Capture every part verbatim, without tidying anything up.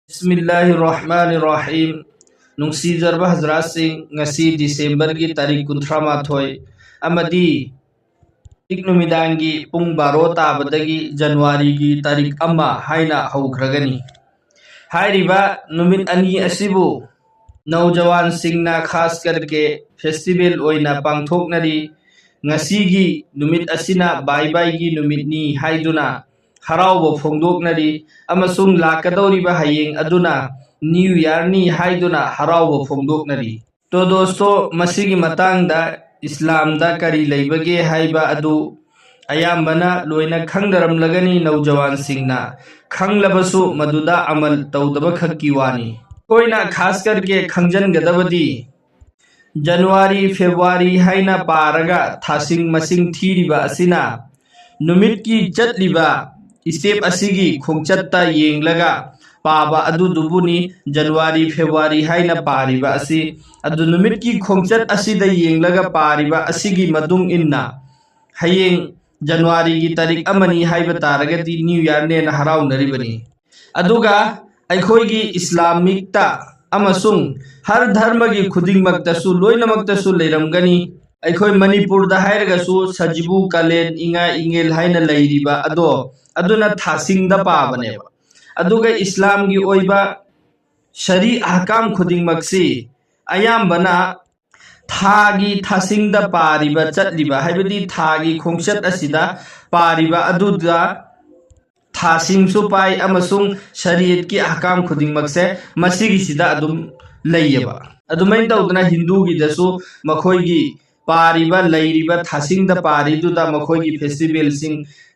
ꯕꯤꯁꯃꯤꯜꯂꯥꯍꯤꯔ ꯔꯍꯃꯥꯅꯤꯔ ꯔꯍꯤꯝ꯫ ꯅꯨꯡꯁꯤꯖꯔꯕ ꯍꯖꯔꯥꯠꯁꯤꯡ, ꯉꯁꯤ ꯗꯤꯁꯦꯝꯕꯔꯒꯤ ꯇꯥꯔꯤꯛ ꯀꯨꯟꯊ꯭ꯔꯥ ꯃꯥꯊꯣꯏ ꯑꯃꯗꯤ ꯍꯧꯖꯤꯛ ꯅꯨꯃꯤꯗꯥꯡꯒꯤ ꯄꯨꯡ ꯕꯥꯔꯣ ꯇꯥꯕꯗꯒꯤ ꯖꯅꯋꯥꯔꯤꯒꯤ ꯇꯥꯔꯤꯛ ꯑꯃ ꯍꯥꯏꯅ ꯍꯧꯈ꯭ꯔꯒꯅꯤ꯫ ꯍꯥꯏꯔꯤꯕ ꯅꯨꯃꯤꯠ ꯑꯅꯤ ꯑꯁꯤꯕꯨ ꯅꯧꯖꯋꯥꯟꯁꯤꯡꯅ ꯈꯥꯁ ꯀꯔꯀꯦ ꯐꯦꯁꯇꯤꯚꯦꯜ ꯑꯣꯏꯅ ꯄꯥꯡꯊꯣꯛꯅꯔꯤ꯫ ꯉꯁꯤꯒꯤ ꯅꯨꯃꯤꯠ ꯑꯁꯤꯅ ꯕꯥꯏ ꯕꯥꯏꯒꯤ ꯅꯨꯃꯤꯠꯅꯤ ꯍꯥꯏꯗꯨꯅ ꯍꯔꯥꯎꯕ ꯐꯣꯡꯗꯣꯛꯅꯔꯤ ꯑꯃꯁꯨꯡ ꯂꯥꯛꯀꯗꯧꯔꯤꯕ ꯍꯌꯦꯡ ꯑꯗꯨꯅ ꯅ꯭ꯌꯨ ꯌꯥꯔꯅꯤ ꯍꯥꯏꯗꯨꯅ ꯍꯔꯥꯎꯕ ꯐꯣꯡꯗꯣꯛꯅꯔꯤ꯫ ꯇꯣ ꯗꯣꯁꯇꯣ, ꯃꯁꯤꯒꯤ ꯃꯇꯥꯡꯗ ꯏꯁꯂꯥꯝꯗ ꯀꯔꯤ ꯂꯩꯕꯒꯦ ꯍꯥꯏꯕ ꯑꯗꯨ ꯑꯌꯥꯝꯕꯅ ꯂꯣꯏꯅ ꯈꯪꯅꯔꯝꯂꯒꯅꯤ ꯅꯧꯖꯋꯥꯟꯁꯤꯡꯅ꯫ ꯈꯪꯂꯕꯁꯨ ꯃꯗꯨꯗ ꯑꯃꯜ ꯇꯧꯗꯕ ꯈꯛꯀꯤ ꯋꯥꯅꯤ꯫ ꯑꯩꯈꯣꯏꯅ ꯈꯥꯁ ꯀꯔꯀꯦ ꯈꯪꯖꯟꯒꯗꯕꯗꯤ ꯖꯅꯋꯥꯔꯤ, ꯐꯦꯕ꯭ꯔꯨꯋꯥꯔꯤ ꯍꯥꯏꯅ ꯄꯥꯔꯒ ꯊꯥꯁꯤꯡ ꯃꯁꯤꯡ ꯊꯤꯔꯤꯕ ꯑꯁꯤꯅ ꯅꯨꯃꯤꯠꯀꯤ ꯆꯠꯂꯤꯕ ꯏꯁꯇꯦꯞ ꯑꯁꯤꯒꯤ ꯈꯣꯡꯆꯠꯇ ꯌꯦꯡꯂꯒ ꯄꯥꯕ ꯑꯗꯨꯗꯨꯕꯨꯅꯤ ꯖꯅꯋꯥꯔꯤ, ꯐꯦꯕ꯭ꯔꯨꯋꯥꯔꯤ ꯍꯥꯏꯅ ꯄꯥꯔꯤꯕ ꯑꯁꯤ꯫ ꯑꯗꯨ ꯅꯨꯃꯤꯠꯀꯤ ꯈꯣꯡꯆꯠ ꯑꯁꯤꯗ ꯌꯦꯡꯂꯒ ꯄꯥꯔꯤꯕ ꯑꯁꯤꯒꯤ ꯃꯇꯨꯡ ꯏꯟꯅ ꯍꯌꯦꯡ ꯖꯅꯋꯥꯔꯤꯒꯤ ꯇꯥꯔꯤꯛ ꯑꯃꯅꯤ ꯍꯥꯏꯕ ꯇꯥꯔꯒꯗꯤ ꯅ꯭ꯌꯨ ꯌꯥꯔꯅꯦꯅ ꯍꯔꯥꯎꯅꯔꯤꯕꯅꯤ꯫ ꯑꯗꯨꯒ ꯑꯩꯈꯣꯏꯒꯤ ꯏꯁꯂꯥꯃꯤꯛꯇ ꯑꯃꯁꯨꯡ ꯍꯔ ꯙꯔꯃꯒꯤ ꯈꯨꯗꯤꯡꯃꯛꯇꯁꯨ, ꯂꯣꯏꯅꯃꯛꯇꯁꯨ ꯂꯩꯔꯝꯒꯅꯤ꯫ ꯑꯩꯈꯣꯏ ꯃꯅꯤꯄꯨꯔꯗ ꯍꯥꯏꯔꯒꯁꯨ ꯁꯖꯤꯕꯨ, ꯀꯥꯂꯦꯟ, ꯏꯉꯥ, ꯏꯉꯦꯜ ꯍꯥꯏꯅ ꯂꯩꯔꯤꯕ ꯑꯗꯣ, ꯑꯗꯨꯅ ꯊꯥꯁꯤꯡꯗ ꯄꯥꯕꯅꯦꯕ꯫ ꯑꯗꯨꯒ ꯏꯁꯂꯥꯝꯒꯤ ꯑꯣꯏꯕ ꯁꯔꯤ ꯑꯍꯀꯥꯝ ꯈꯨꯗꯤꯡꯃꯛꯁꯤ ꯑꯌꯥꯝꯕꯅ ꯊꯥꯒꯤ ꯊꯥꯁꯤꯡꯗ ꯄꯥꯔꯤꯕ, ꯆꯠꯂꯤꯕ, ꯍꯥꯏꯕꯗꯤ ꯊꯥꯒꯤ ꯈꯣꯡꯆꯠ ꯑꯁꯤꯗ ꯄꯥꯔꯤꯕ ꯑꯗꯨꯗ ꯊꯥꯁꯤꯡꯁꯨ ꯄꯥꯏ ꯑꯃꯁꯨꯡ ꯁꯔꯤꯌꯠꯀꯤ ꯑꯍꯀꯥꯝ ꯈꯨꯗꯤꯡꯃꯛꯁꯦ ꯃꯁꯤꯒꯤꯁꯤꯗ ꯑꯗꯨꯝ ꯂꯩꯌꯦꯕ꯫ ꯑꯗꯨꯃꯥꯏꯅ ꯇꯧꯗꯅ ꯍꯤꯟꯗꯨꯒꯤꯗꯁꯨ ꯃꯈꯣꯏꯒꯤ ꯄꯥꯔꯤꯕ, ꯂꯩꯔꯤꯕ ꯊꯥꯁꯤꯡꯗ ꯄꯥꯔꯤꯗꯨꯗ ꯃꯈꯣꯏꯒꯤ ꯐꯦꯁꯇꯤꯚꯦꯜꯁꯤꯡ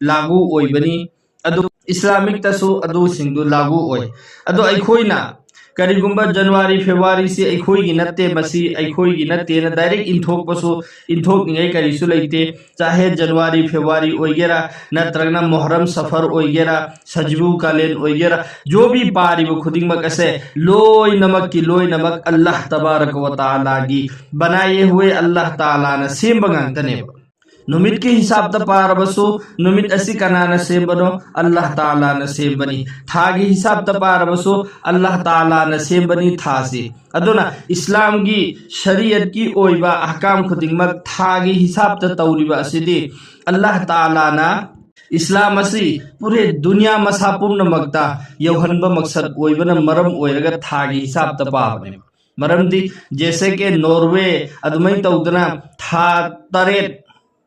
ꯂꯥꯒꯨ ꯑꯣꯏꯕꯅꯤ꯫ ꯑꯗꯨ ꯏꯁꯂꯥꯃꯤꯛꯇꯁꯨ ꯑꯗꯨꯁꯤꯡꯗꯨ ꯂꯥꯒꯨ ꯑꯣꯏ꯫ ꯑꯗꯣ ꯑꯩꯈꯣꯏꯅ ꯀꯔꯤꯒꯨꯝꯕ ꯖꯅꯋꯥꯔꯤ, ꯐꯦꯕ꯭ꯔꯨꯋꯥꯔꯤꯁꯤ ꯑꯩꯈꯣꯏꯒꯤ ꯅꯠꯇꯦ, ꯃꯁꯤ ꯑꯩꯈꯣꯏꯒꯤ ꯅꯠꯇꯦꯅ ꯗꯥꯏꯔꯦꯛ ꯏꯟꯊꯣꯛꯄꯁꯨ, ꯏꯟꯊꯣꯛꯅꯤꯡꯉꯥꯏ ꯀꯔꯤꯁꯨ ꯂꯩꯇꯦ꯫ ꯆꯥꯍꯦ ꯖꯅꯋꯥꯔꯤ, ꯐꯦꯕ꯭ꯔꯨꯋꯥꯔꯤ ꯑꯣꯏꯒꯦꯔꯥ, ꯅꯠꯇ꯭ꯔꯒꯅ ꯃꯣꯍꯔꯝ ꯁꯐꯔ ꯑꯣꯏꯒꯦꯔꯥ, ꯁꯖꯤꯕꯨ ꯀꯥꯂꯦꯟ ꯑꯣꯏꯒꯦꯔꯥ, ꯖꯣꯕꯤ ꯄꯥꯔꯤꯕ ꯈꯨꯗꯤꯡꯃꯛ ꯑꯁꯦ ꯂꯣꯏꯅꯃꯛꯀꯤ ꯂꯣꯏꯅꯃꯛ ꯑꯜꯂꯥꯍ ꯇꯕꯥꯔꯛ ꯋ ꯇꯥꯂꯥꯒꯤ ꯕꯅꯥꯌꯦ ꯍꯨꯋꯦ, ꯑꯜꯂꯥꯍ ꯇꯥꯂꯥꯅ ꯁꯦꯝꯕ ꯉꯥꯛꯇꯅꯦꯕ꯫ ꯅꯨꯃꯤꯠꯀꯤ ꯍꯤꯁꯥꯕꯇ ꯄꯥꯔꯕꯁꯨ, ꯅꯨꯃꯤꯠ ꯑꯁꯤ ꯀꯅꯥꯅ ꯁꯦꯝꯕꯅꯣ? ꯑꯜꯂꯥꯍ ꯇꯥꯂꯥꯅ ꯁꯦꯝꯕꯅꯤ꯫ ꯊꯥꯒꯤ ꯍꯤꯁꯥꯕꯇ ꯄꯥꯔꯕꯁꯨ, ꯑꯜꯂꯥꯍ ꯇꯥꯂꯥꯅ ꯁꯦꯝꯕꯅꯤ ꯊꯥꯁꯤ꯫ ꯑꯗꯨꯅ ꯏꯁꯂꯥꯝꯒꯤ ꯁꯔꯤꯌꯠꯀꯤ ꯑꯣꯏꯕ ꯑꯍꯀꯥꯝ ꯈꯨꯗꯤꯡꯃꯛ ꯊꯥꯒꯤ ꯍꯤꯁꯥꯕꯇ ꯇꯧꯔꯤꯕ ꯑꯁꯤꯗꯤ ꯑꯜꯂꯥꯍ ꯇꯥꯂꯥꯅ ꯏꯁꯂꯥꯝ ꯑꯁꯤ ꯄꯨꯔꯦ ꯗꯨꯅꯤꯌꯥ ꯃꯁꯥ ꯄꯨꯝꯅꯃꯛꯇ ꯌꯧꯍꯟꯕ ꯃꯛꯁꯠ ꯑꯣꯏꯕꯅ ꯃꯔꯝ ꯑꯣꯏꯔꯒ ꯊꯥꯒꯤ ꯍꯤꯁꯥꯕꯇ ꯄꯥꯕꯅꯦꯕ꯫ ꯃꯔꯝꯗꯤ ꯖꯦꯁꯦ ꯀꯦ ꯅꯣꯔꯋꯦ ꯑꯗꯨꯃꯥꯏꯅ ꯇꯧꯗꯅ ꯊꯥ ꯇꯔꯦꯠ,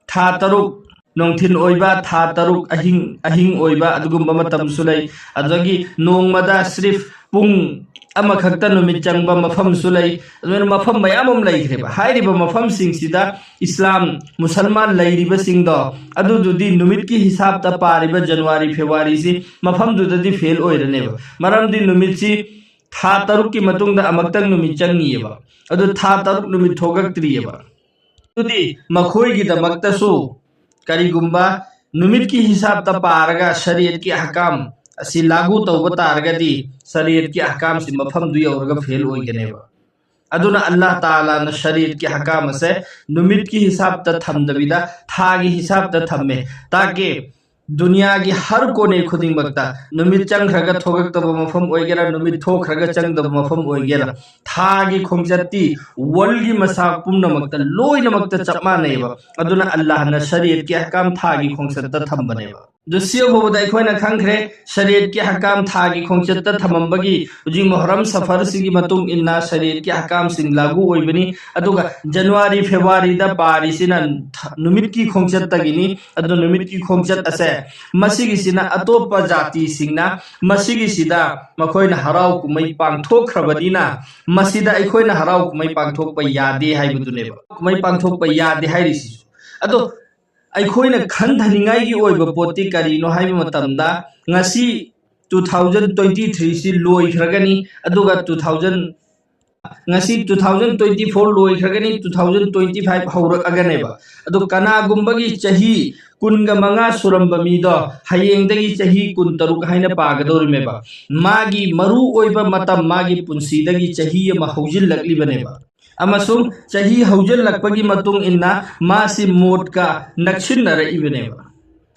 ꯊꯥ ꯇꯔꯨꯛ ꯅꯨꯡꯊꯤꯜ ꯑꯣꯏꯕ, ꯊꯥ ꯇꯔꯨꯛ ꯑꯍꯤꯡ, ꯑꯍꯤꯡ ꯑꯣꯏꯕ ꯑꯗꯨꯒꯨꯝꯕ ꯃꯇꯝꯁꯨ ꯂꯩ꯫ ꯑꯗꯨꯗꯒꯤ ꯅꯣꯡꯃꯗ ꯁ꯭ꯔꯤꯐ ꯄꯨꯡ ꯑꯃꯈꯛꯇ ꯅꯨꯃꯤꯠ ꯆꯪꯕ ꯃꯐꯝꯁꯨ ꯂꯩ꯫ ꯑꯗꯨꯃꯥꯏꯅ ꯃꯐꯝ ꯃꯌꯥꯝ ꯑꯃ ꯂꯩꯈ꯭ꯔꯦꯕ꯫ ꯍꯥꯏꯔꯤꯕ ꯃꯐꯝꯁꯤꯡꯁꯤꯗ ꯏꯁꯂꯥꯝ ꯃꯨꯁꯜꯃꯥꯟ ꯂꯩꯔꯤꯕꯁꯤꯡꯗꯣ, ꯑꯗꯨꯗꯨꯗꯤ ꯅꯨꯃꯤꯠꯀꯤ ꯍꯤꯁꯥꯕꯇ ꯄꯥꯔꯤꯕ ꯖꯅꯋꯥꯔꯤ, ꯐꯦꯕꯋꯥꯔꯤꯁꯤ ꯃꯐꯝꯗꯨꯗꯗꯤ ꯐꯦꯜ ꯑꯣꯏꯔꯅꯦꯕ꯫ ꯃꯔꯝꯗꯤ ꯅꯨꯃꯤꯠꯁꯤ ꯊꯥ ꯇꯔꯨꯛꯀꯤ ꯃꯇꯨꯡꯗ ꯑꯃꯨꯛꯇꯪ ꯅꯨꯃꯤꯠ ꯆꯪꯉꯤꯑꯕ꯫ ꯑꯗꯨ ꯊꯥ ꯇꯔꯨꯛ ꯅꯨꯃꯤꯠ ꯊꯣꯛꯂꯛꯇ꯭ꯔꯤꯑꯕ꯫ ꯑꯗꯨꯗꯤ ꯃꯈꯣꯏꯒꯤꯗꯃꯛꯇꯁꯨ ꯀꯔꯤꯒꯨꯝꯕ ꯅꯨꯃꯤꯠꯀꯤ ꯍꯤꯁꯥꯕꯇ ꯄꯥꯔꯒ ꯁꯔꯤꯌꯠꯀꯤ ꯑꯍꯀꯥꯝ ꯑꯁꯤ ꯂꯥꯒꯨ ꯇꯧꯕ ꯇꯥꯔꯒꯗꯤ, ꯁꯔꯤꯌꯠꯀꯤ ꯑꯍꯀꯥꯝꯁꯤ ꯃꯐꯝꯗꯨ ꯌꯧꯔꯒ ꯐꯦꯜ ꯑꯣꯏꯒꯅꯦꯕ꯫ ꯑꯗꯨꯅ ꯑꯜꯂꯥꯍ ꯇꯥꯂꯥꯅ ꯁꯔꯤꯌꯠꯀꯤ ꯑꯍꯀꯥꯝ ꯑꯁꯦ ꯅꯨꯃꯤꯠꯀꯤ ꯍꯤꯁꯥꯕꯇ ꯊꯝꯗꯕꯤꯗ ꯊꯥꯒꯤ ꯍꯤꯁꯥꯕꯇ ꯊꯝꯃꯦ꯫ ꯇꯥꯀꯤ ꯗꯨꯅꯤꯌꯥꯒꯤ ꯍꯔ ꯀꯣꯅꯦ ꯈꯨꯗꯤꯡꯃꯛꯇ, ꯅꯨꯃꯤꯠ ꯆꯪꯈ꯭ꯔꯒ ꯊꯣꯛꯂꯛꯇꯕ ꯃꯐꯝ ꯑꯣꯏꯒꯦꯔꯥ, ꯅꯨꯃꯤꯠ ꯊꯣꯛꯈ꯭ꯔꯒ ꯆꯪꯗꯕ ꯃꯐꯝ ꯑꯣꯏꯒꯦꯔꯥ, ꯊꯥꯒꯤ ꯈꯣꯡꯆꯠꯇꯤ ꯋꯥꯔꯜꯒꯤ ꯃꯁꯥ ꯄꯨꯝꯅꯃꯛꯇ, ꯂꯣꯏꯅꯃꯛꯇ ꯆꯞ ꯃꯥꯟꯅꯩꯑꯕ꯫ ꯑꯗꯨꯅ ꯑꯜꯂꯥꯍꯅ ꯁꯔꯤꯌꯠꯀꯤ ꯑꯍꯀꯥꯝ ꯊꯥꯒꯤ ꯈꯣꯡꯆꯠꯇ ꯊꯝꯕꯅꯦꯕ꯫ ꯑꯗꯨ ꯁꯤ ꯐꯥꯎꯕꯗ ꯑꯩꯈꯣꯏꯅ ꯈꯪꯈ꯭ꯔꯦ, ꯁꯔꯤꯌꯠꯀꯤ ꯑꯍꯀꯥꯝ ꯊꯥꯒꯤ ꯈꯣꯡꯆꯠꯇ ꯊꯝꯃꯝꯕꯒꯤ ꯍꯧꯖꯤꯛ ꯃꯨꯍꯔꯝ ꯁꯐꯔꯁꯤꯒꯤ ꯃꯇꯨꯡ ꯏꯟꯅ ꯁꯔꯤꯌꯠꯀꯤ ꯑꯍꯀꯥꯝꯁꯤꯡ ꯂꯥꯒꯨ ꯑꯣꯏꯕꯅꯤ꯫ ꯑꯗꯨꯒ ꯖꯅꯋꯥꯔꯤ, ꯐꯦꯕꯋꯥꯔꯤꯗ ꯄꯥꯔꯤꯁꯤꯅ ꯊ-, ꯅꯨꯃꯤꯠꯀꯤ ꯈꯣꯡꯆꯠꯇꯒꯤꯅꯤ꯫ ꯑꯗꯨ ꯅꯨꯃꯤꯠꯀꯤ ꯈꯣꯡꯆꯠ ꯑꯁꯦ ꯃꯁꯤꯒꯤꯁꯤꯅ ꯑꯇꯣꯞꯄ ꯖꯥꯇꯤꯁꯤꯡꯅ ꯃꯁꯤꯒꯤꯁꯤꯗ ꯃꯈꯣꯏꯅ ꯍꯔꯥꯎ ꯀꯨꯝꯍꯩ ꯄꯥꯡꯊꯣꯛꯈ꯭ꯔꯕꯅꯤꯅ ꯃꯁꯤꯗ ꯑꯩꯈꯣꯏꯅ ꯍꯔꯥꯎ ꯀꯨꯝꯍꯩ ꯄꯥꯡꯊꯣꯛꯄ ꯌꯥꯗꯦ ꯍꯥꯏꯕꯗꯨꯅꯦꯕ꯫ ꯀꯨꯝꯍꯩ ꯄꯥꯡꯊꯣꯛꯄ ꯌꯥꯗꯦ ꯍꯥꯏꯔꯤꯁꯤꯁꯨ꯫ ꯑꯗꯣ ꯑꯩꯈꯣꯏꯅ ꯈꯟꯊꯅꯤꯡꯉꯥꯏꯒꯤ ꯑꯣꯏꯕ ꯄꯣꯠꯇꯤ ꯀꯔꯤꯅꯣ ꯍꯥꯏꯕ ꯃꯇꯝꯗ, ꯉꯁꯤ two thousand twenty three ꯁꯤ ꯂꯣꯏꯈ꯭ꯔꯒꯅꯤ, ꯑꯗꯨꯒ two thousand, ꯉꯁꯤ two thousand twenty four ꯂꯣꯏꯈ꯭ꯔꯒꯅꯤ, two thousand twenty five ꯍꯧꯔꯛꯑꯒꯅꯦꯕ꯫ ꯑꯗꯣ ꯀꯅꯥꯒꯨꯝꯕꯒꯤ ꯆꯍꯤ ꯀꯨꯟꯒ ꯃꯉꯥ ꯁꯨꯔꯝꯕ ꯃꯤꯗꯣ ꯍꯌꯦꯡꯗꯒꯤ ꯆꯍꯤ ꯀꯨꯟꯇꯔꯨꯛ ꯍꯥꯏꯅ ꯄꯥꯒꯗꯧꯔꯤꯃꯦꯕ꯫ ꯃꯥꯒꯤ ꯃꯔꯨ ꯑꯣꯏꯕ ꯃꯇꯝ, ꯃꯥꯒꯤ ꯄꯨꯟꯁꯤꯗꯒꯤ ꯆꯍꯤ ꯑꯃ ꯍꯧꯖꯤꯜꯂꯛꯂꯤꯕꯅꯦꯕ꯫ ꯑꯃꯁꯨꯡ ꯆꯍꯤ ꯍꯧꯖꯤꯜꯂꯛꯄꯒꯤ ꯃꯇꯨꯡ ꯏꯟꯅ ꯃꯥꯁꯤ ꯃꯣꯠꯀ ꯅꯛꯁꯤꯟꯅꯔꯛꯏꯕꯅꯦꯕ꯫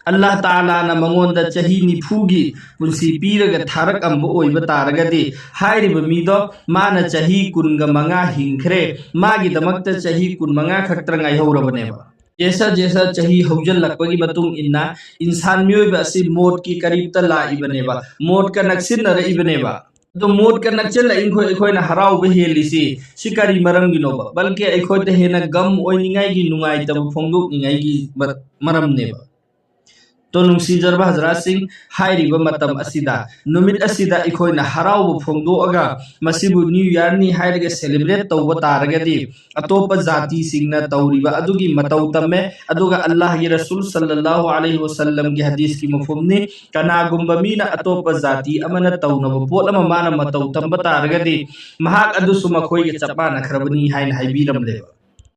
ꯑꯜꯂꯥꯍ ꯇꯥꯂꯥꯅ ꯃꯉꯣꯟꯗ ꯆꯍꯤ ꯅꯤꯐꯨꯒꯤ ꯄꯨꯟꯁꯤ ꯄꯤꯔꯒ ꯊꯥꯔꯛꯑꯝꯕ ꯑꯣꯏꯕ ꯇꯥꯔꯒꯗꯤ, ꯍꯥꯏꯔꯤꯕ ꯃꯤꯗꯣ ꯃꯥꯅ ꯆꯍꯤ ꯀꯨꯟꯒ ꯃꯉꯥ ꯍꯤꯡꯈ꯭ꯔꯦ, ꯃꯥꯒꯤꯗꯃꯛꯇ ꯆꯍꯤ ꯀꯨꯟꯃꯉꯥ ꯈꯛꯇ ꯉꯥꯏꯍꯧꯔꯕꯅꯦꯕ꯫ ꯖꯦꯁꯥ ꯖꯦꯁꯥ ꯆꯍꯤ ꯍꯧꯖꯤꯜꯂꯛꯄꯒꯤ ꯃꯇꯨꯡ ꯏꯟꯅ ꯏꯟꯁꯥꯟ ꯃꯤꯑꯣꯏꯕ ꯑꯁꯤ ꯃꯣꯠꯀꯤ ꯀꯔꯤꯞꯇ ꯂꯥꯛꯏꯕꯅꯦꯕ, ꯃꯣꯠꯀ ꯅꯛꯁꯤꯟꯅꯔꯛꯏꯕꯅꯦꯕ꯫ ꯑꯗꯣ ꯃꯣꯠꯀ ꯅꯛꯁꯤꯜꯂꯛꯏ ꯑꯩꯈꯣꯏ, ꯑꯩꯈꯣꯏꯅ ꯍꯔꯥꯎꯕ ꯍꯦꯜꯂꯤꯁꯤ ꯁꯤ ꯀꯔꯤ ꯃꯔꯝꯒꯤꯅꯣꯕ? ꯕꯜꯀꯤ ꯑꯩꯈꯣꯏꯗ ꯍꯦꯟꯅ ꯒꯝ ꯑꯣꯏꯅꯤꯡꯉꯥꯏꯒꯤ, ꯅꯨꯡꯉꯥꯏꯇꯕ ꯐꯣꯡꯗꯣꯛꯅꯤꯡꯉꯥꯏꯒꯤ ꯃ-, ꯃꯔꯝꯅꯦꯕ꯫ ꯇꯣ ꯅꯨꯡꯁꯤꯖꯔꯕ ꯍꯖꯔꯥꯠꯁꯤꯡ, ꯍꯥꯏꯔꯤꯕ ꯃꯇꯝ ꯑꯁꯤꯗ, ꯅꯨꯃꯤꯠ ꯑꯁꯤꯗ ꯑꯩꯈꯣꯏꯅ ꯍꯔꯥꯎꯕ ꯐꯣꯡꯗꯣꯛꯑꯒ ꯃꯁꯤꯕꯨ ꯅ꯭ꯌꯨ ꯌꯥꯔꯅꯤ ꯍꯥꯏꯔꯒ ꯁꯦꯂꯦꯕ꯭ꯔꯦꯠ ꯇꯧꯕ ꯇꯥꯔꯒꯗꯤ, ꯑꯇꯣꯞꯄ ꯖꯥꯇꯤꯁꯤꯡꯅ ꯇꯧꯔꯤꯕ ꯑꯗꯨꯒꯤ ꯃꯇꯧ ꯇꯝꯃꯦ꯫ ꯑꯗꯨꯒ ꯑꯜꯂꯥꯍꯒꯤ ꯔꯁꯨꯜ ꯁꯜꯂꯜꯂꯥꯍꯨ ꯑꯂꯩꯍꯤ ꯋꯁꯜꯂꯝꯒꯤ ꯍꯗꯤꯁꯀꯤ ꯃꯐꯍꯨꯝꯅꯤ, ꯀꯅꯥꯒꯨꯝꯕ ꯃꯤꯅ ꯑꯇꯣꯞꯄ ꯖꯥꯇꯤ ꯑꯃꯅ ꯇꯧꯅꯕ ꯄꯣꯠ ꯑꯃ ꯃꯥꯅ ꯃꯇꯧ ꯇꯝꯕ ꯇꯥꯔꯒꯗꯤ, ꯃꯍꯥꯛ ꯑꯗꯨꯁꯨ ꯃꯈꯣꯏꯒ ꯆꯞ ꯃꯥꯟꯅꯈ꯭ꯔꯕꯅꯤ ꯍꯥꯏꯅ ꯍꯥꯏꯕꯤꯔꯝꯂꯦꯕ꯫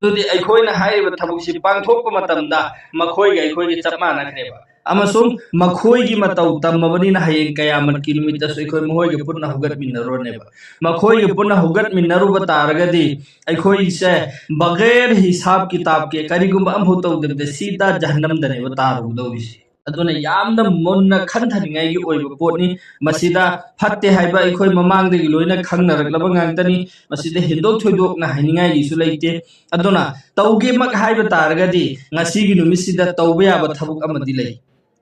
ꯑꯗꯨꯗꯤ ꯑꯩꯈꯣꯏꯅ ꯍꯥꯏꯔꯤꯕ ꯊꯕꯛꯁꯤ ꯄꯥꯡꯊꯣꯛꯄ ꯃꯇꯝꯗ ꯃꯈꯣꯏꯒ ꯑꯩꯈꯣꯏꯒ ꯆꯞ ꯃꯥꯟꯅꯈ꯭ꯔꯦꯕ꯫ ꯑꯃꯁꯨꯡ ꯃꯈꯣꯏꯒꯤ ꯃꯇꯧ ꯇꯝꯃꯕꯅꯤꯅ ꯍꯌꯦꯡ ꯀꯌꯥꯃꯠꯀꯤ ꯅꯨꯃꯤꯠꯇꯁꯨ ꯑꯩꯈꯣꯏ ꯃꯈꯣꯏꯒ ꯄꯨꯟꯅ ꯍꯧꯒꯠꯃꯤꯟꯅꯔꯨꯔꯅꯦꯕ꯫ ꯃꯈꯣꯏꯒ ꯄꯨꯟꯅ ꯍꯧꯒꯠꯃꯤꯟꯅꯔꯨꯕ ꯇꯥꯔꯒꯗꯤ ꯑꯩꯈꯣꯏꯁꯦ ꯕꯒꯦꯔ ꯍꯤꯁꯥꯕ ꯀꯤꯇꯥꯕꯀꯤ ꯀꯔꯤꯒꯨꯝꯕ ꯑꯃꯐꯥꯎ ꯇꯧꯗꯕꯤꯗ ꯁꯤꯗ ꯖꯍꯟꯅꯝꯗꯅꯦꯕ ꯇꯥꯔꯨꯒꯗꯧꯔꯤꯁꯦ꯫ ꯑꯗꯨꯅ ꯌꯥꯝꯅ ꯃꯨꯟꯅ ꯈꯟꯊꯅꯤꯡꯉꯥꯏꯒꯤ ꯑꯣꯏꯕ ꯄꯣꯠꯅꯤ꯫ ꯃꯁꯤꯗ ꯐꯠꯇꯦ ꯍꯥꯏꯕ ꯑꯩꯈꯣꯏ ꯃꯃꯥꯡꯗꯒꯤ ꯂꯣꯏꯅ ꯈꯪꯅꯔꯛꯂꯕ ꯉꯥꯛꯇꯅꯤ꯫ ꯃꯁꯤꯗ ꯍꯦꯟꯗꯣꯛ ꯊꯣꯏꯗꯣꯛꯅ ꯍꯥꯏꯅꯤꯡꯉꯥꯏꯒꯤꯁꯨ ꯂꯩꯇꯦ꯫ ꯑꯗꯨꯅ ꯇꯧꯒꯦꯃꯛ ꯍꯥꯏꯕ ꯇꯥꯔꯒꯗꯤ ꯉꯁꯤꯒꯤ ꯅꯨꯃꯤꯠꯁꯤꯗ ꯇꯧꯕ ꯌꯥꯕ ꯊꯕꯛ ꯑꯃꯗꯤ ꯂꯩ꯫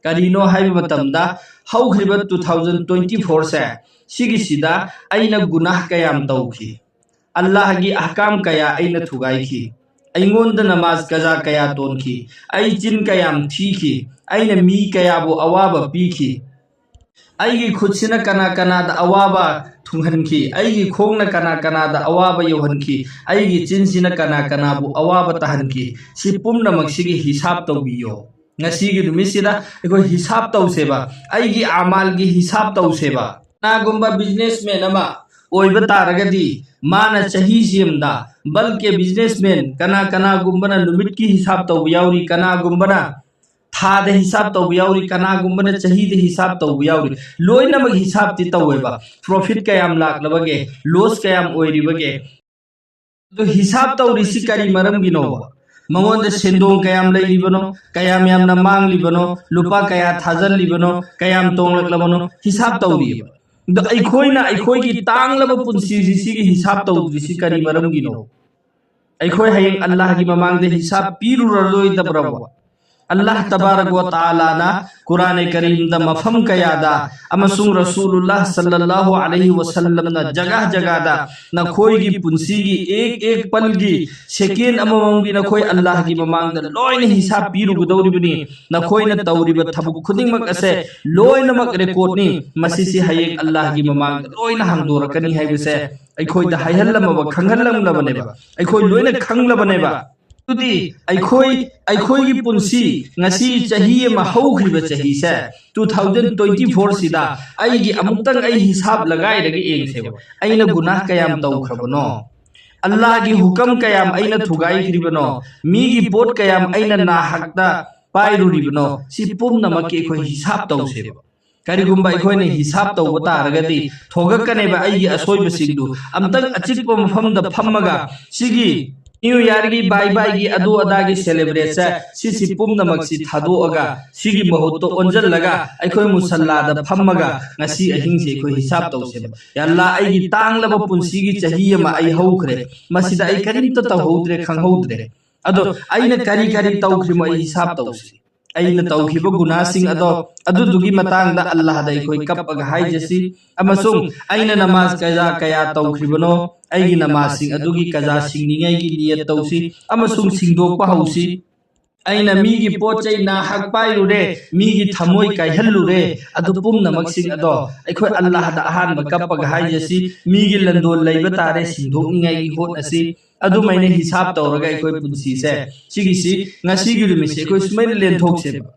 ꯀꯔꯤꯅꯣ ꯍꯥꯏꯕ ꯃꯇꯝꯗ, ꯍꯧꯈ꯭ꯔꯤꯕ ꯇꯨ ꯊꯥꯎꯖꯟ ꯇ꯭ꯋꯦꯟꯇꯤ ꯐꯣꯔꯁꯦ, ꯁꯤꯒꯤꯁꯤꯗ ꯑꯩꯅ ꯒꯨꯅꯥꯍ ꯀꯌꯥꯝ ꯇꯧꯈꯤ, ꯑꯜꯂꯥꯍꯒꯤ ꯑꯍꯀꯥꯝ ꯀꯌꯥ ꯑꯩꯅ ꯊꯨꯒꯥꯏꯈꯤ, ꯑꯩꯉꯣꯟꯗ ꯅꯃꯥꯖ ꯀꯖꯥ ꯀꯌꯥ ꯇꯣꯟꯈꯤ, ꯑꯩ ꯆꯤꯟ ꯀꯌꯥꯝ ꯊꯤꯈꯤ, ꯑꯩꯅ ꯃꯤ ꯀꯌꯥꯕꯨ ꯑꯋꯥꯕ ꯄꯤꯈꯤ, ꯑꯩꯒꯤ ꯈꯨꯠꯁꯤꯅ ꯀꯅꯥ ꯀꯅꯥꯗ ꯑꯋꯥꯕ ꯊꯨꯡꯍꯟꯈꯤ, ꯑꯩꯒꯤ ꯈꯣꯡꯅ ꯀꯅꯥ ꯀꯅꯥꯗ ꯑꯋꯥꯕ ꯌꯧꯍꯟꯈꯤ, ꯑꯩꯒꯤ ꯆꯤꯟꯁꯤꯅ ꯀꯅꯥ ꯀꯅꯥꯕꯨ ꯑꯋꯥꯕ ꯇꯥꯍꯟꯈꯤ, ꯁꯤ ꯄꯨꯝꯅꯃꯛꯁꯤꯒꯤ ꯍꯤꯁꯥꯕ ꯇꯧꯕꯤꯌꯣ꯫ ꯉꯁꯤꯒꯤ ꯅꯨꯃꯤꯠꯁꯤꯗ ꯑꯩꯈꯣꯏ ꯍꯤꯁꯥꯕ ꯇꯧꯁꯦꯕ, ꯑꯩꯒꯤ ꯑꯃꯥꯜꯒꯤ ꯍꯤꯁꯥꯕ ꯇꯧꯁꯦꯕ꯫ ꯀꯅꯥꯒꯨꯝꯕ ꯕꯤꯖꯤꯅꯦꯁꯃꯦꯟ ꯑꯃ ꯑꯣꯏꯕ ꯇꯥꯔꯒꯗꯤ ꯃꯥꯅ ꯆꯍꯤꯁꯤ ꯑꯃꯗ, ꯕꯜꯀꯦ ꯕꯤꯖꯤꯅꯦꯁꯃꯦꯟ ꯀꯅꯥ ꯀꯅꯥꯒꯨꯝꯕꯅ ꯅꯨꯃꯤꯠꯀꯤ ꯍꯤꯁꯥꯕ ꯇꯧꯕ ꯌꯥꯎꯔꯤ, ꯀꯅꯥꯒꯨꯝꯕꯅ ꯊꯥꯗ ꯍꯤꯁꯥꯕ ꯇꯧꯕ ꯌꯥꯎꯔꯤ, ꯀꯅꯥꯒꯨꯝꯕꯅ ꯆꯍꯤꯗ ꯍꯤꯁꯥꯕ ꯇꯧꯕ ꯌꯥꯎꯔꯤ꯫ ꯂꯣꯏꯅꯃꯛ ꯍꯤꯁꯥꯕꯇꯤ ꯇꯧꯋꯦꯕ, ꯄ꯭ꯔꯣꯐꯤꯠ ꯀꯌꯥꯝ ꯂꯥꯛꯂꯕꯒꯦ, ꯂꯣꯁ ꯀꯌꯥꯝ ꯑꯣꯏꯔꯤꯕꯒꯦ, ꯑꯗꯨ ꯍꯤꯁꯥꯕ ꯇꯧꯔꯤꯁꯤ ꯀꯔꯤ ꯃꯔꯝꯒꯤꯅꯣꯕ? ꯃꯉꯣꯟꯗ ꯁꯦꯟꯗꯣꯡ ꯀꯌꯥꯝ ꯂꯩꯔꯤꯕꯅꯣ, ꯀꯌꯥꯝ ꯌꯥꯝꯅ ꯃꯥꯡꯂꯤꯕꯅꯣ, ꯂꯨꯄꯥ ꯀꯌꯥ ꯊꯥꯖꯜꯂꯤꯕꯅꯣ, ꯀꯌꯥꯝ ꯇꯣꯡꯂꯛꯂꯕꯅꯣ, ꯍꯤꯁꯥꯕ ꯇꯧꯔꯤꯑꯕ꯫ ꯑꯗꯣ ꯑꯩꯈꯣꯏꯅ ꯑꯩꯈꯣꯏꯒꯤ ꯇꯥꯡꯂꯕ ꯄꯨꯟꯁꯤꯁꯤ, ꯁꯤꯒꯤ ꯍꯤꯁꯥꯕ ꯇꯧꯗ꯭ꯔꯤꯁꯤ ꯀꯔꯤ ꯃꯔꯝꯒꯤꯅꯣ? ꯑꯩꯈꯣꯏ ꯍꯌꯦꯡ ꯑꯜꯂꯥꯍꯒꯤ ꯃꯃꯥꯡꯗ ꯍꯤꯁꯥꯕ ꯄꯤꯔꯨꯔꯔꯣꯏꯗꯕ꯭ꯔꯕ? ꯑꯜꯂꯥꯍ ꯇꯕꯥꯔꯛ ꯋ ꯇꯥꯂꯥꯅ ꯀꯨꯔꯥꯅꯦ ꯀꯔꯤꯝꯗ ꯃꯐꯝ ꯀꯌꯥꯗ ꯑꯃꯁꯨꯡ ꯔꯁꯨꯂꯨꯜꯂꯥꯍ ꯁꯜꯂꯜꯂꯥꯍꯨ ꯑꯂꯩꯍꯤ ꯋꯁꯜꯂꯝꯅ ꯖꯒꯥ ꯖꯒꯥꯗ ꯅꯈꯣꯏꯒꯤ ꯄꯨꯟꯁꯤꯒꯤ ꯑꯦꯛ ꯑꯦꯛ ꯄꯜꯒꯤ ꯁꯦꯀꯦꯟ ꯑꯃꯃꯝꯒꯤ ꯅꯈꯣꯏ ꯑꯜꯂꯥꯍꯒꯤ ꯃꯃꯥꯡꯗ ꯂꯣꯏꯅ ꯍꯤꯁꯥꯕ ꯄꯤꯔꯨꯒꯗꯧꯔꯤꯕꯅꯤ꯫ ꯅꯈꯣꯏꯅ ꯇꯧꯔꯤꯕ ꯊꯕꯛ ꯈꯨꯗꯤꯡꯃꯛ ꯑꯁꯦ ꯂꯣꯏꯅꯃꯛ ꯔꯦꯀꯣꯔꯗꯅꯤ꯫ ꯃꯁꯤꯁꯤ ꯍꯌꯦꯡ ꯑꯜꯂꯥꯍꯒꯤ ꯃꯃꯥꯡꯗ ꯂꯣꯏꯅ ꯍꯥꯡꯗꯣꯔꯛꯀꯅꯤ ꯍꯥꯏꯕꯁꯦ ꯑꯩꯈꯣꯏꯗ ꯍꯥꯏꯍꯜꯂꯝꯃꯕ, ꯈꯪꯍꯜꯂꯝꯂꯕꯅꯦꯕ꯫ ꯑꯩꯈꯣꯏ ꯂꯣꯏꯅ ꯈꯪꯂꯕꯅꯦꯕ꯫ ꯑꯗꯨꯗꯤ ꯑꯩꯈꯣꯏ, ꯑꯩꯈꯣꯏꯒꯤ ꯄꯨꯟꯁꯤ ꯉꯁꯤ ꯆꯍꯤ ꯑꯃ ꯍꯧꯈ꯭ꯔꯤꯕ ꯆꯍꯤꯁꯦ, two thousand twenty four ꯁꯤꯗ ꯑꯩꯒꯤ ꯑꯃꯨꯛꯇꯪ ꯑꯩ ꯍꯤꯁꯥꯕ ꯂꯒꯥꯏꯔꯒ ꯌꯦꯡꯁꯦꯕ꯫ ꯑꯩꯅ ꯒꯨꯅꯥꯍ ꯀꯌꯥꯝ ꯇꯧꯈ꯭ꯔꯕꯅꯣ? ꯑꯜꯂꯥꯍꯒꯤ ꯍꯨꯀꯝ ꯀꯌꯥꯝ ꯑꯩꯅ ꯊꯨꯒꯥꯏꯈ꯭ꯔꯤꯕꯅꯣ? ꯃꯤꯒꯤ ꯄꯣꯠ ꯀꯌꯥꯝ ꯑꯩꯅ ꯅꯥꯍꯛꯇ ꯄꯥꯏꯔꯨꯔꯤꯕꯅꯣ? ꯁꯤ ꯄꯨꯝꯅꯃꯛꯀꯤ ꯑꯩꯈꯣꯏ ꯍꯤꯁꯥꯕ ꯇꯧꯁꯦꯕ꯫ ꯀꯔꯤꯒꯨꯝꯕ ꯑꯩꯈꯣꯏꯅ ꯍꯤꯁꯥꯕ ꯇꯧꯕ ꯇꯥꯔꯒꯗꯤ, ꯊꯣꯛꯂꯛꯀꯅꯦꯕ ꯑꯩꯒꯤ ꯑꯁꯣꯏꯕꯁꯤꯡꯗꯨ꯫ ꯑꯝꯇꯪ ꯑꯆꯤꯛꯄ ꯃꯐꯝꯗ ꯐꯝꯃꯒ ꯁꯤꯒꯤ ꯅ꯭ꯌꯨ ꯌꯥꯔꯒꯤ ꯕꯥꯏ ꯕꯥꯏꯒꯤ ꯑꯗꯨ ꯑꯗꯥꯒꯤ ꯁꯦꯂꯦꯕ꯭ꯔꯦꯠꯁꯦ, ꯁꯤꯁꯤ ꯄꯨꯝꯅꯃꯛꯁꯤ ꯊꯥꯗꯣꯛꯑꯒ, ꯁꯤꯒꯤ ꯃꯍꯨꯠꯇ ꯑꯣꯟꯁꯤꯜꯂꯒ ꯑꯩꯈꯣꯏ ꯃꯨꯁꯜꯂꯥꯗ ꯐꯝꯃꯒ ꯉꯁꯤ ꯑꯍꯤꯡꯁꯦ ꯑꯩꯈꯣꯏ ꯍꯤꯁꯥꯕ ꯇꯧꯁꯦꯕ꯫ "ꯌꯥ ꯑꯜꯂꯥ, ꯑꯩꯒꯤ ꯇꯥꯡꯂꯕ ꯄꯨꯟꯁꯤꯒꯤ ꯆꯍꯤ ꯑꯃ ꯑꯩ ꯍꯧꯈ꯭ꯔꯦ, ꯃꯁꯤꯗ ꯑꯩ ꯀꯔꯤꯝꯇ ꯇꯧꯍꯧꯗ꯭ꯔꯦ, ꯈꯪꯍꯧꯗ꯭ꯔꯦ꯫ ꯑꯗꯣ ꯑꯩꯅ ꯀꯔꯤ ꯀꯔꯤ ꯇꯧꯈ꯭ꯔꯤꯃꯣ ꯑꯩ ꯍꯤꯁꯥꯕ ꯇꯧꯁꯤ꯫ ꯑꯩꯅ ꯇꯧꯈꯤꯕ ꯒꯨꯅꯥꯁꯤꯡ ꯑꯗꯣ, ꯑꯗꯨꯗꯨꯒꯤ ꯃꯇꯥꯡꯗ ꯑꯜꯂꯥꯍꯗ ꯑꯩꯈꯣꯏ ꯀꯞꯄꯒ ꯍꯥꯏꯖꯁꯤ, ꯑꯃꯁꯨꯡ ꯑꯩꯅ ꯅꯃꯥꯖ ꯀꯌꯥ ꯀꯌꯥ ꯇꯧꯈ꯭ꯔꯤꯕꯅꯣ, ꯑꯩꯒꯤ ꯅꯃꯥꯖꯁꯤꯡ ꯑꯗꯨꯒꯤ ꯀꯖꯥ ꯁꯤꯡꯅꯤꯡꯉꯥꯏꯒꯤ ꯅꯤꯌꯠ ꯇꯧꯁꯤ ꯑꯃꯁꯨꯡ ꯁꯤꯡꯗꯣꯛꯄ ꯍꯧꯁꯤ꯫ ꯑꯩꯅ ꯃꯤꯒꯤ ꯄꯣꯠ ꯆꯩ ꯅꯥꯍꯛ ꯄꯥꯏꯔꯨꯔꯦ, ꯃꯤꯒꯤ ꯊꯃꯣꯏ ꯀꯥꯏꯍꯜꯂꯨꯔꯦ, ꯑꯗꯨ ꯄꯨꯝꯅꯃꯛꯁꯤꯡ ꯑꯗꯣ ꯑꯩꯈꯣꯏ ꯑꯜꯂꯥꯍꯗ ꯑꯍꯥꯟꯕ ꯀꯞꯄꯒ ꯍꯥꯏꯖꯁꯤ, ꯃꯤꯒꯤ ꯂꯟꯗꯣꯟ ꯂꯩꯕ ꯇꯥꯔꯦ, ꯁꯤꯡꯗꯣꯛꯅꯤꯡꯉꯥꯏꯒꯤ ꯍꯣꯠꯅꯁꯤ꯫ ꯑꯗꯨꯃꯥꯏꯅ ꯍꯤꯁꯥꯕ ꯇꯧꯔꯒ ꯑꯩꯈꯣꯏ ꯄꯨꯟꯁꯤꯁꯦ, ꯁꯤꯒꯤꯁꯤ, ꯉꯁꯤꯒꯤ ꯅꯨꯃꯤꯠꯁꯦ ꯑꯩꯈꯣꯏ ꯁꯨꯃꯥꯏꯅ ꯂꯦꯟꯊꯣꯛꯁꯦꯕ꯫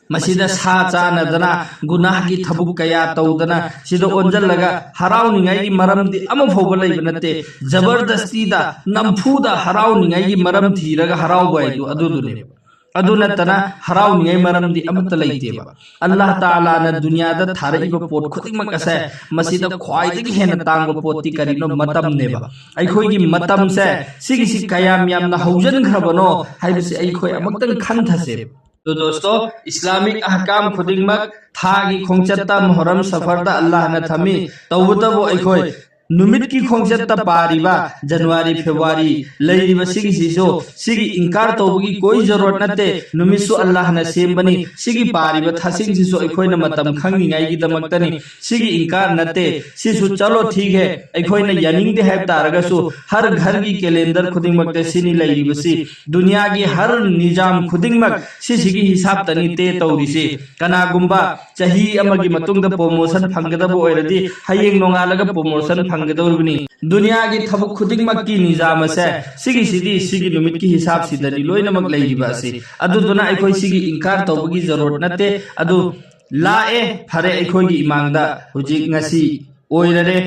ꯃꯁꯤꯗ ꯁꯥ ꯆꯥꯅꯗꯅ, ꯒꯨꯅꯥꯍꯒꯤ ꯊꯕꯛ ꯀꯌꯥ ꯇꯧꯗꯅ, ꯁꯤꯗ ꯑꯣꯟꯁꯤꯜꯂꯒ ꯍꯔꯥꯎꯅꯤꯡꯉꯥꯏꯒꯤ ꯃꯔꯝꯗꯤ ꯑꯃ ꯐꯥꯎꯕ ꯂꯩꯕ ꯅꯠꯇꯦ꯫ ꯖꯕꯔꯗꯁꯇꯤꯗ, ꯅꯝꯐꯨꯗ ꯍꯔꯥꯎꯅꯤꯡꯉꯥꯏꯒꯤ ꯃꯔꯝ ꯊꯤꯔꯒ ꯍꯔꯥꯎꯕ ꯍꯥꯏꯗꯨ ꯑꯗꯨꯗꯨꯅꯦꯕ꯫ ꯑꯗꯨ ꯅꯠꯇꯅ ꯍꯔꯥꯎꯅꯤꯡꯉꯥꯏ ꯃꯔꯝꯗꯤ ꯑꯃꯠꯇ ꯂꯩꯇꯦꯕ꯫ ꯑꯜꯂꯥꯍ ꯇꯥꯂꯥꯅ ꯗꯨꯅꯤꯌꯥꯗ ꯊꯥꯔꯛꯏꯕ ꯄꯣꯠ ꯈꯨꯗꯤꯡꯃꯛ ꯑꯁꯦ, ꯃꯁꯤꯗ ꯈ꯭ꯋꯥꯏꯗꯒꯤ ꯍꯦꯟꯅ ꯇꯥꯡꯕ ꯄꯣꯠꯇꯤ ꯀꯔꯤꯅꯣ? ꯃꯇꯝꯅꯦꯕ꯫ ꯑꯩꯈꯣꯏꯒꯤ ꯃꯇꯝꯁꯦ, ꯁꯤꯒꯤꯁꯤ ꯀꯌꯥꯝ ꯌꯥꯝꯅ ꯍꯧꯖꯤꯟꯈ꯭ꯔꯕꯅꯣ ꯍꯥꯏꯕꯁꯤ ꯑꯩꯈꯣꯏ ꯑꯃꯨꯛꯇꯪ ꯈꯟꯊꯁꯦꯕ꯫ ꯑꯗꯣ ꯗꯣꯁꯇꯣ, ꯏꯁꯂꯥꯃꯤꯛ ꯑꯍꯀꯥꯝ ꯈꯨꯗꯤꯡꯃꯛ, ꯊꯥꯒꯤ ꯈꯣꯡꯆꯠꯇ, ꯃꯨꯍꯔꯝ ꯁꯐꯔꯗ ꯑꯜꯂꯥꯍꯅ ꯊꯝꯃꯤ꯫ ꯇꯧꯕꯇꯕꯨ ꯑꯩꯈꯣꯏ ꯅꯨꯃꯤꯠꯀꯤ ꯈꯣꯡꯆꯠꯇ ꯄꯥꯔꯤꯕ ꯖꯅꯋꯥꯔꯤ, ꯐꯦꯕꯋꯥꯔꯤ ꯂꯩꯔꯤꯕ ꯁꯤꯒꯤꯁꯤꯁꯨ, ꯁꯤꯒꯤ ꯏꯟꯀꯥꯔ ꯇꯧꯕꯒꯤ ꯀꯣꯏ ꯖꯔꯨꯔꯠ ꯅꯠꯇꯦ꯫ ꯅꯨꯃꯤꯠꯁꯨ ꯑꯜꯂꯥꯍꯅ ꯁꯦꯝꯕꯅꯤ꯫ ꯁꯤꯒꯤ ꯄꯥꯔꯤꯕ ꯊꯥꯁꯤꯡꯁꯤꯁꯨ ꯑꯩꯈꯣꯏꯅ ꯃꯇꯝ ꯈꯪꯅꯤꯡꯉꯥꯏꯒꯤꯗꯃꯛꯇꯅꯤ꯫ ꯁꯤꯒꯤ ꯏꯟꯀꯥꯔ ꯅꯠꯇꯦ꯫ ꯁꯤꯁꯨ ꯆꯂꯣ ꯊꯤꯛ ꯍꯦ, ꯑꯩꯈꯣꯏꯅ ꯌꯥꯅꯤꯡꯗꯦ ꯍꯥꯏꯕ ꯇꯥꯔꯒꯁꯨ, ꯍꯔ ꯘꯔꯒꯤ ꯀꯦꯂꯦꯟꯗꯔ ꯈꯨꯗꯤꯡꯃꯛꯇ ꯁꯤꯅꯤ ꯂꯩꯔꯤꯕꯁꯤ꯫ ꯗꯨꯅꯤꯌꯥꯒꯤ ꯍꯔ ꯅꯤꯖꯥꯝ ꯈꯨꯗꯤꯡꯃꯛ ꯁꯤꯁꯤꯒꯤ ꯍꯤꯁꯥꯕꯇꯅꯤ ꯇꯦ ꯇꯧꯔꯤꯁꯤ꯫ ꯀꯅꯥꯒꯨꯝꯕ ꯆꯍꯤ ꯑꯃꯒꯤ ꯃꯇꯨꯡꯗ ꯄ꯭ꯔꯣꯃꯣꯁꯟ ꯐꯪꯒꯗꯕ ꯑꯣꯏꯔꯗꯤ, ꯍꯌꯦꯡ ꯅꯣꯡꯉꯥꯜꯂꯒ ꯄ꯭ꯔꯣꯃꯣꯁꯟ ꯐꯪꯒꯗꯧꯔꯤꯕꯅꯤ꯫ ꯗꯨꯅꯤꯌꯥꯒꯤ ꯊꯕꯛ ꯈꯨꯗꯤꯡꯃꯛꯀꯤ ꯅꯤꯖꯥꯝ ꯑꯁꯦ ꯁꯤꯒꯤꯁꯤꯗꯤ, ꯁꯤꯒꯤ ꯅꯨꯃꯤꯠꯀꯤ ꯍꯤꯁꯥꯕꯁꯤꯗꯅꯤ ꯂꯣꯏꯅꯃꯛ ꯂꯩꯔꯤꯕ ꯑꯁꯤ꯫ ꯑꯗꯨꯗꯨꯅ ꯑꯩꯈꯣꯏ ꯁꯤꯒꯤ ꯏꯟꯀꯥꯔ ꯇꯧꯕꯒꯤ ꯖꯔꯨꯔꯠ ꯅꯠꯇꯦ꯫ ꯑꯗꯨ ꯂꯥꯛꯑꯦ, ꯐꯔꯦ, ꯑꯩꯈꯣꯏꯒꯤ ꯏꯃꯥꯡꯗ ꯍꯧꯖꯤꯛ ꯉꯁꯤ ꯑꯣꯏꯔꯔꯦ꯫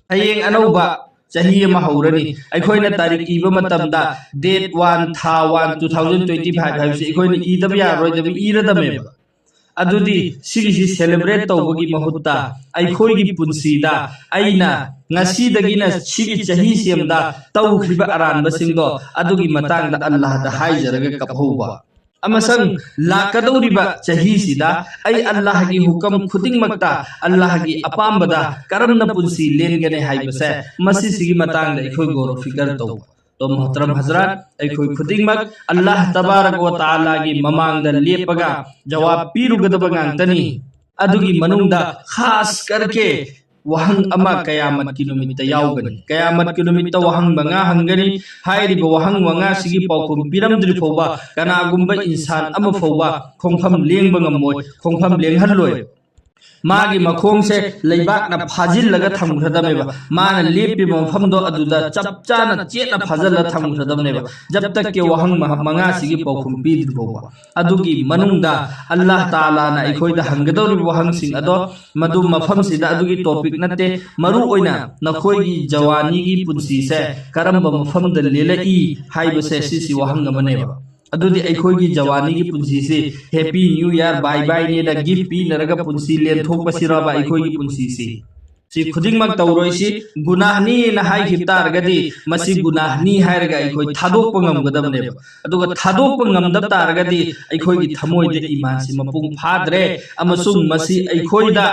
ꯍꯌꯦꯡ ꯑꯅꯧꯕ ꯆꯍꯤ ꯑꯃ ꯍꯧꯔꯅꯤ꯫ ꯑꯩꯈꯣꯏꯅ ꯇꯥꯔꯤꯛ ꯏꯕ ꯃꯇꯝꯗ, date one, ꯊꯥ one, two thousand twenty five ꯍꯥꯏꯕꯁꯤ ꯑꯩꯈꯣꯏꯅ ꯏꯗꯕ ꯌꯥꯔꯔꯣꯏꯗꯕ ꯏꯔꯗꯝꯃꯦꯕ꯫ ꯑꯗꯨꯗꯤ ꯁꯤꯒꯤꯁꯤ celebrate ꯇꯧꯕꯒꯤ ꯃꯍꯨꯠꯇ, ꯑꯩꯈꯣꯏꯒꯤ ꯄꯨꯟꯁꯤꯗ ꯑꯩꯅ ꯉꯁꯤꯗꯒꯤꯅ ꯁꯤꯒꯤ ꯆꯍꯤ ꯁꯦꯝꯗ ꯇꯧꯈ꯭ꯔꯤꯕ ꯑꯔꯥꯟꯕꯁꯤꯡꯗꯣ, ꯑꯗꯨꯒꯤ ꯃꯇꯥꯡꯗ ꯑꯜꯂꯥꯍꯗ ꯍꯥꯏꯖꯔꯒ ꯀꯞꯍꯧꯕ꯫ ꯑꯃꯁꯨꯡ ꯂꯥꯛꯀꯗꯧꯔꯤꯕ ꯆꯍꯤꯁꯤꯗ ꯑꯩ ꯑꯜꯂꯥꯍꯒꯤ ꯍꯨꯀꯝ ꯈꯨꯗꯤꯡꯃꯛꯇ, ꯑꯜꯂꯥꯍꯒꯤ ꯑꯄꯥꯝꯕꯗ ꯀꯔꯝꯅ ꯄꯨꯟꯁꯤ ꯂꯦꯟꯒꯅꯤ ꯍꯥꯏꯕꯁꯦ, ꯃꯁꯤꯁꯤꯒꯤ ꯃꯇꯥꯡꯗ ꯑꯩꯈꯣꯏ ꯒꯧꯔ ꯐꯤꯀꯔ ꯇꯧꯕ꯫ ꯇꯣ ꯃꯣꯍꯇꯔꯝ ꯍꯖꯔꯥꯠ, ꯑꯩꯈꯣꯏ ꯈꯨꯗꯤꯡꯃꯛ ꯑꯜꯂꯥꯍ ꯇꯕꯥꯔꯛ ꯋ ꯇꯥꯂꯥꯒꯤ ꯃꯃꯥꯡꯗ ꯂꯦꯞꯄꯒ ꯖꯋꯥꯕ ꯄꯤꯔꯨꯒꯗꯕ ꯉꯥꯛꯇꯅꯤ꯫ ꯑꯗꯨꯒꯤ ꯃꯅꯨꯡꯗ ꯈꯥꯁ ꯀꯔꯀꯦ ꯋꯥꯍꯪ ꯑꯃ ꯀꯌꯥꯃꯠꯀꯤ ꯅꯨꯃꯤꯠꯇ ꯌꯥꯎꯒꯅꯤ꯫ ꯀꯌꯥꯃꯠꯀꯤ ꯅꯨꯃꯤꯠꯇ ꯋꯥꯍꯪ ꯃꯉꯥ ꯍꯪꯒꯅꯤ꯫ ꯍꯥꯏꯔꯤꯕ ꯋꯥꯍꯪ ꯃꯉꯥꯁꯤꯒꯤ ꯄꯥꯎꯈꯨꯝ ꯄꯤꯔꯝꯗ꯭ꯔꯤ ꯐꯥꯎꯕ ꯀꯅꯥꯒꯨꯝꯕ ꯏꯟꯁꯥꯟ ꯑꯃ ꯐꯥꯎꯕ ꯈꯣꯡꯐꯝ ꯂꯦꯡꯕ ꯉꯝꯃꯣꯏ, ꯈꯣꯡꯐꯝ ꯂꯦꯡꯍꯜꯂꯣꯏ꯫ ꯃꯥꯒꯤ ꯃꯈꯣꯡꯁꯦ ꯂꯩꯕꯥꯛꯅ ꯐꯥꯖꯤꯜꯂꯒ ꯊꯝꯈ꯭ꯔꯗꯕꯅꯦꯕ꯫ ꯃꯥꯅ ꯂꯦꯞꯄꯤꯕ ꯃꯐꯝꯗꯣ ꯑꯗꯨꯗ ꯆꯞ ꯆꯥꯅ ꯆꯦꯠꯅ ꯐꯥꯖꯤꯜꯂ ꯊꯝꯈ꯭ꯔꯗꯕꯅꯦꯕ, ꯖꯕ ꯇꯛꯀꯤ ꯋꯥꯍꯪ ꯃ-, ꯃꯉꯥꯁꯤꯒꯤ ꯄꯥꯎꯈꯨꯝ ꯄꯤꯗ꯭ꯔꯤ ꯐꯥꯎꯕ꯫ ꯑꯗꯨꯒꯤ ꯃꯅꯨꯡꯗ ꯑꯜꯂꯥꯍ ꯇꯥꯂꯥꯅ ꯑꯩꯈꯣꯏꯗ ꯍꯪꯒꯗꯧꯔꯤꯕ ꯋꯥꯍꯪꯁꯤꯡ ꯑꯗꯣ, ꯃꯗꯨ ꯃꯐꯝꯁꯤꯗ ꯑꯗꯨꯒꯤ topic ꯅꯠꯇꯦ꯫ ꯃꯔꯨ ꯑꯣꯏꯅ ꯅꯈꯣꯏꯒꯤ ꯖꯋꯥꯅꯤꯒꯤ ꯄꯨꯟꯁꯤꯁꯦ ꯀꯔꯝꯕ ꯃꯐꯝꯗ ꯂꯦꯜꯂꯛꯏ ꯍꯥꯏꯕꯁꯦ, ꯁꯤꯁꯤ ꯋꯥꯍꯪ ꯑꯃꯅꯦꯕ꯫ ꯑꯗꯨꯗꯤ ꯑꯩꯈꯣꯏꯒꯤ ꯖꯋꯥꯅꯤꯒꯤ ꯄꯨꯟꯁꯤꯁꯤ Happy New Year, bye bye ꯅꯦꯅ gift ꯄꯤꯅꯔꯒ ꯄꯨꯟꯁꯤ ꯂꯦꯟꯊꯣꯛꯄꯁꯤꯔꯕ ꯑꯩꯈꯣꯏꯒꯤ ꯄꯨꯟꯁꯤꯁꯤ? ꯁꯤ ꯈꯨꯗꯤꯡꯃꯛ ꯇꯧꯔꯣꯏꯁꯤ꯫ ꯒꯨꯅꯥꯍꯅꯤꯅ ꯍꯥꯏꯈꯤꯕ ꯇꯥꯔꯒꯗꯤ ꯃꯁꯤ ꯒꯨꯅꯥꯍꯅꯤ ꯍꯥꯏꯔꯒ ꯑꯩꯈꯣꯏ ꯊꯥꯗꯣꯛꯄ ꯉꯝꯒꯗꯕꯅꯦꯕ꯫ ꯑꯗꯨꯒ ꯊꯥꯗꯣꯛꯄ ꯉꯝꯗꯕ ꯇꯥꯔꯒꯗꯤ ꯑꯩꯈꯣꯏꯒꯤ ꯊꯃꯣꯏꯗ ꯏꯃꯥꯟꯁꯤ ꯃꯄꯨꯡ ꯐꯥꯗ꯭ꯔꯦ, ꯑꯃꯁꯨꯡ ꯃꯁꯤ ꯑꯩꯈꯣꯏꯗ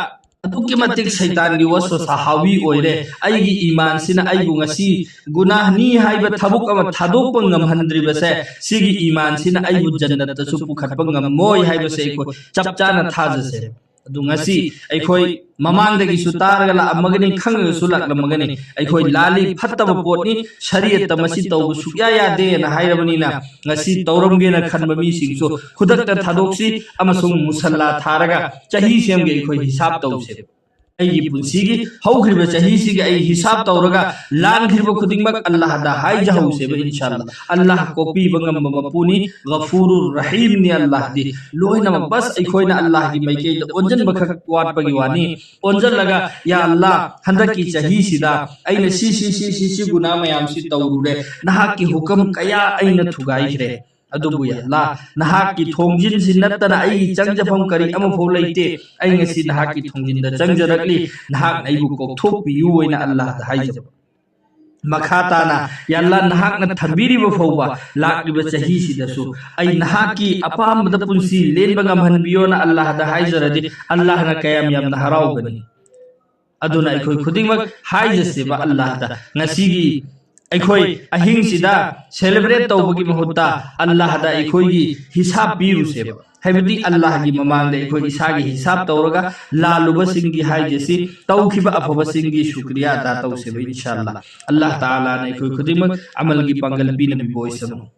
ꯑꯗꯨꯛꯀꯤ ꯃꯇꯤꯛ ꯁꯩꯇꯥꯟꯒꯤ ꯋꯥꯁꯋꯥꯁ ꯍꯥꯋꯤ ꯑꯣꯏꯔꯦ꯫ ꯑꯩꯒꯤ ꯏꯃꯥꯟꯁꯤꯅ ꯑꯩꯕꯨ ꯉꯁꯤ ꯒꯨꯅꯥꯍꯅꯤ ꯍꯥꯏꯕ ꯊꯕꯛ ꯑꯃ ꯊꯥꯗꯣꯛꯄ ꯉꯝꯍꯟꯗ꯭ꯔꯤꯕꯁꯦ, ꯁꯤꯒꯤ ꯏꯃꯥꯟꯁꯤꯅ ꯑꯩꯕꯨ ꯖꯟꯅꯠꯇꯁꯨ ꯄꯨꯈꯠꯄ ꯉꯝꯃꯣꯏ ꯍꯥꯏꯕꯁꯦ ꯑꯩꯈꯣꯏ ꯆꯞ ꯆꯥꯅ ꯊꯥꯖꯁꯦ꯫ ꯑꯗꯨ ꯉꯁꯤ ꯑꯩꯈꯣꯏ ꯃꯃꯥꯡꯗꯒꯤꯁꯨ ꯇꯥꯔꯒ ꯂꯥꯛꯂꯝꯃꯒꯅꯤ, ꯈꯪꯉꯒꯁꯨ ꯂꯥꯛꯂꯝꯃꯒꯅꯤ, ꯑꯩꯈꯣꯏ ꯂꯥꯜꯂꯤ, ꯐꯠꯇꯕ ꯄꯣꯠꯅꯤ, ꯁꯔꯤꯌꯠꯇ ꯃꯁꯤ ꯇꯧꯕ ꯁꯨꯛꯌꯥ ꯌꯥꯗꯦꯅ ꯍꯥꯏꯔꯕꯅꯤꯅ, ꯉꯁꯤ ꯇꯧꯔꯝꯒꯦꯅ ꯈꯟꯕ ꯃꯤꯁꯤꯡꯁꯨ ꯈꯨꯗꯛꯇ ꯊꯥꯗꯣꯛꯁꯤ ꯑꯃꯁꯨꯡ ꯃꯨꯁꯜꯂꯥ ꯊꯥꯔꯒ ꯆꯍꯤ ꯁꯦꯝꯒꯦ ꯑꯩꯈꯣꯏ ꯍꯤꯁꯥꯕ ꯇꯧꯁꯦ꯫ ꯑꯩꯒꯤ ꯄꯨꯟꯁꯤꯒꯤ ꯍꯧꯈ꯭ꯔꯤꯕ ꯆꯍꯤꯁꯤꯒꯤ ꯑꯩ ꯍꯤꯁꯥꯕ ꯇꯧꯔꯒ ꯂꯥꯟꯈ꯭ꯔꯤꯕ ꯈꯨꯗꯤꯡꯃꯛ ꯑꯜꯂꯥꯍꯗ ꯍꯥꯏꯖꯍꯧꯁꯦꯕ, ꯏꯟꯁꯥ ꯑꯜꯂꯥ꯫ ꯑꯜꯂꯥꯍ ꯀꯣꯛꯄꯤꯕ ꯉꯝꯕ ꯃꯄꯨꯅꯤ, ꯒꯐꯨꯔꯨꯔ ꯔꯍꯤꯝꯅꯤ ꯑꯜꯂꯥꯍꯗꯤ꯫ ꯂꯣꯏꯅꯃꯛ ꯕꯁ ꯑꯩꯈꯣꯏꯅ ꯑꯜꯂꯥꯍꯒꯤ ꯃꯥꯏꯀꯩꯗ ꯑꯣꯟꯁꯤꯟꯕ ꯈꯛ ꯋꯥꯠꯄꯒꯤ ꯋꯥꯅꯤ꯫ ꯑꯣꯟꯁꯤꯜꯂꯒ, "ꯌꯥ ꯑꯜꯂꯥ, ꯍꯟꯗꯛꯀꯤ ꯆꯍꯤꯁꯤꯗ ꯑꯩꯅ ꯁꯤ, ꯁꯤ, ꯁꯤ, ꯁꯤ, ꯁꯤ ꯒꯨꯅꯥ ꯃꯌꯥꯝꯁꯤ ꯇꯧꯔꯨꯔꯦ, ꯅꯍꯥꯛꯀꯤ ꯍꯨꯀꯝ ꯀꯌꯥ ꯑꯩꯅ ꯊꯨꯒꯥꯏꯈ꯭ꯔꯦ꯫ ꯑꯗꯨꯕꯨ ꯌꯥ ꯑꯜꯂꯥ, ꯅꯍꯥꯛꯀꯤ ꯊꯣꯡꯖꯤꯟꯁꯤ ꯅꯠꯇꯅ ꯑꯩꯒꯤ ꯆꯪꯖꯐꯝ ꯀꯔꯤ ꯑꯃꯐꯥꯎ ꯂꯩꯇꯦ꯫ ꯑꯩ ꯉꯁꯤ ꯅꯍꯥꯛꯀꯤ ꯊꯣꯡꯖꯤꯟꯗ ꯆꯪꯖꯔꯛꯂꯤ, ꯅꯍꯥꯛꯅ ꯑꯩꯕꯨ ꯀꯣꯛꯊꯣꯛꯄꯤꯌꯨ" ꯍꯥꯏꯅ ꯑꯜꯂꯥꯍꯗ ꯍꯥꯏꯖꯕ꯫ ꯃꯈꯥ ꯇꯥꯅ, "ꯌꯥ ꯑꯜꯂꯥ, ꯅꯍꯥꯛꯅ ꯊꯝꯕꯤꯔꯤꯕ ꯐꯥꯎꯕ ꯂꯥꯛꯂꯤꯕ ꯆꯍꯤꯁꯤꯗꯁꯨ ꯑꯩ ꯅꯍꯥꯛꯀꯤ ꯑꯄꯥꯝꯕꯗ ꯄꯨꯟꯁꯤ ꯂꯦꯟꯕ ꯉꯝꯍꯟꯕꯤꯌꯣꯅ" ꯑꯜꯂꯥꯍꯗ ꯍꯥꯏꯖꯔꯗꯤ, ꯑꯜꯂꯥꯍꯅ ꯀꯌꯥꯝ ꯌꯥꯝꯅ ꯍꯔꯥꯎꯒꯅꯤ꯫ ꯑꯗꯨꯅ ꯑꯩꯈꯣꯏ ꯈꯨꯗꯤꯡꯃꯛ ꯍꯥꯏꯖꯁꯦꯕ ꯑꯜꯂꯥꯍꯗ, ꯉꯁꯤꯒꯤ ꯑꯩꯈꯣꯏ ꯑꯍꯤꯡꯁꯤꯗ celebrate ꯇꯧꯕꯒꯤ ꯃꯍꯨꯠꯇ ꯑꯜꯂꯥꯍꯗ ꯑꯩꯈꯣꯏꯒꯤ ꯍꯤꯁꯥꯕ ꯄꯤꯔꯨꯁꯦꯕ꯫ ꯍꯥꯏꯕꯗꯤ ꯑꯜꯂꯥꯍꯒꯤ ꯃꯃꯥꯡꯗ ꯑꯩꯈꯣꯏ ꯏꯁꯥꯒꯤ ꯍꯤꯁꯥꯕ ꯇꯧꯔꯒ, ꯂꯥꯜꯂꯨꯕꯁꯤꯡꯒꯤ ꯍꯥꯏꯖꯁꯤ, ꯇꯧꯈꯤꯕ ꯑꯐꯕꯁꯤꯡꯒꯤ ꯁꯨꯀ꯭ꯔꯤꯌꯥ ꯑꯗꯥ ꯇꯧꯁꯦꯕ, ꯏꯟꯁꯥ ꯑꯜꯂꯥ꯫ ꯑꯜꯂꯥꯍ ꯇꯥꯂꯥꯅ ꯑꯩꯈꯣꯏ ꯈꯨꯗꯤꯡꯃꯛ ꯑꯃꯜꯒꯤ ꯄꯥꯡꯒꯜ ꯄꯤꯅꯕꯤꯕ ꯑꯣꯏꯁꯅꯨ꯫